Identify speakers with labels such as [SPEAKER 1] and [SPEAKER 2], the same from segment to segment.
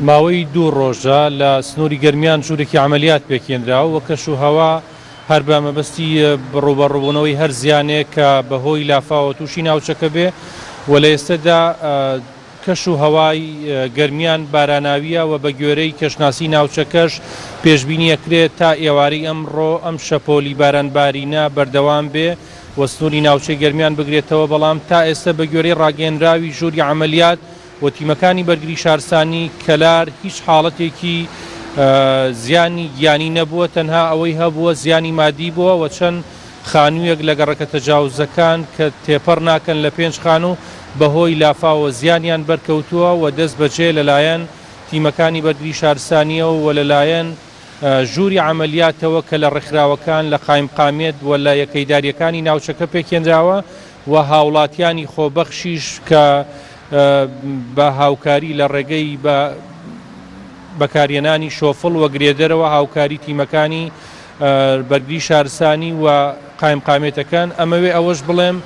[SPEAKER 1] ماوەی دوو ڕۆژە لە سنووری گەرمیان ژوورێکی عەمەلیات پێکهێنرا و کەش و هەوا هەر بە مەبەستی ڕووبەڕووبوونەوەی هەر زیانێک کە بەهۆی لافاوە تووشی ناوچەکە بێ و لە ئێستەدا کەش و هەوای گەرمیان باراناوییە و بەگوێرەی کەشناسی ناوچەکەش پێشبینی ئەکرێت تا ئێوارەی ئەمڕۆ ئەم شەپۆلی بارانبارینە بەردەوام بێ و سنووری ناوچەی گەرمیان بگرێتەوە، بەڵام تا ئێستە بەگوێرەی ڕاگەیەنراوی ژووری عەمەلیات و تیمەکانی بەرگری شارستانی کەلار هیچ حاڵەتێکی زیانی گیانی نەبووە، تەنها ئەوەی هەبووە زیانی مادی بووە و چەند خانوویەک لە گەڕەکە تەجاوزەکان کە تێپەڕ ناکەن لە پێنج خانوو بەهۆی لافاوە زیانیان بەرکەوتووە و دەستبەجێ لەلایەن تیمەکانی بەرگری شارستانییەوە و لەلایەن ژووری عەمەلیاتەوە کە لە ڕێکخراوەکان، لە قایمقامیەت و لە یەکە ئیدارییەکانی ناوچەکە پێکهێنراوە و هاوڵاتیانی خۆبەخشیش کە بە هاوکاری لە ڕێگەی بە بەکارهێنانی شۆفڵ و گرێدەرەوە هاوکاری تیمەکانی بەرگری شارستانی و قایمقامیەتەکەن. ئەمەوێ ئەوەش بڵێم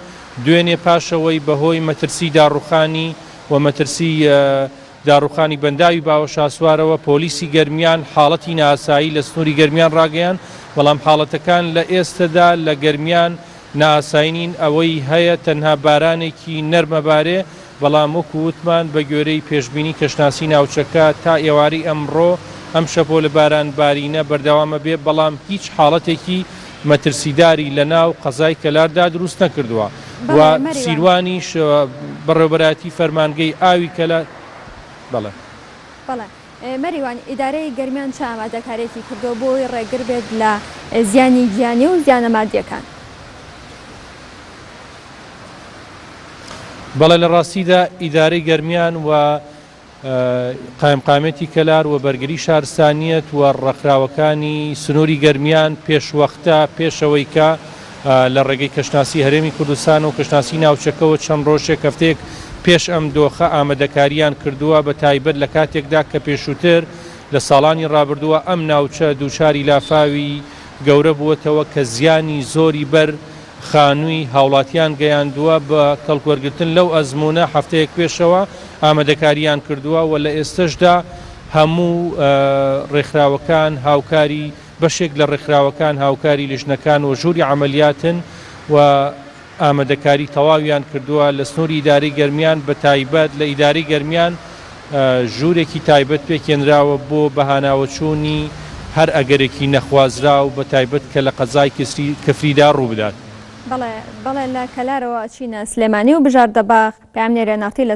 [SPEAKER 1] دوێنێ پاشەوەی بەهۆی مەترسی داڕوخانی و مەترسی داڕوخانی بەنداوی باوەشاسوارەوە، پۆلیسی گەرمیان حاڵەتی نائاسایی لە سنووری گەرمیان ڕاگەیاند، بەڵام حاڵەتەکان لە ئێستەدا لە گەرمیان نائاسایی نین، ئەوەی هەیە تەنها بارانێکی نەرمە بارێ، بەڵام وەکو وتمان بەگوێرەی پێشبینی کەشناسی ناوچەکە تا ئێوارەی ئەمڕۆ ئەم شەپۆلە باران بارینە بەردەوامە بێ، بەڵام هیچ حاڵەتێکی مەترسیداری لەناو قەزای کەلاردا دروست نەکردووە و
[SPEAKER 2] بەڵێ مەریوان.
[SPEAKER 1] سیروانیش بەڕێوەبەرایەتی فەرمانگەی ئاوی کەلار بەڵێ.
[SPEAKER 2] بەڵێ مەریوان، ئیدارەی گەرمیان چ ئامادەکاریەکی کردووە بۆ ئەوەی ڕێگر بێت لە زیانی گیانی و زیانە مادیەکان؟
[SPEAKER 1] بەڵێ لە ڕاستیدا ئیدارەی گەرمیان و قایمقامیەتی کەلار و بەرگری شارستانیەت و ڕێکخراوەکانی سنووری گەرمیان پێشوەختە پێش ئەوەی کە لە ڕێگەی کەشناسی هەرێمی کوردستان و کەشناسی ناوچەکەوە چەند ڕۆژێک هەفتەیەک پێش ئەم دۆخە ئامادەکاریان کردووە بە تایبەت لە کاتێکدا کە پێشووتر لە ساڵانی ڕابردووە ئەم ناوچە دووچاری لافاوی گەورە بووەتەوە کە زیانی زۆری بەر خانووی هاوڵاتیان گەیاندووە، بە کەڵکوەرگرتن لەو ئەزموونە هەفتەیەک پێشەوە ئامادەکارییان کردووە و لە ئێستەشدا هەموو ڕێکخراوەکان هاوکاری بەشێک لە ڕێکخراوەکان هاوکاری لیژنەکان و ژووری عەمەلیاتن و ئامادەکاری تەواویان کردووە لە سنووری ئیدارەی گەرمیان بە تایبەت لە ئیدارەی گەرمیان ژوورێکی تایبەت پێکهێنراوە بۆ بەهاناوەچوونی هەر ئەگەرێکی نەخوازراو بە تایبەت کە لە قەزای کفریدا ڕووبدات.
[SPEAKER 2] بەڵێ بەڵێ لە کەلارەوە ئەچینە سلێمانی و بژار دەباغ پەیامنێری ناڕتی لە.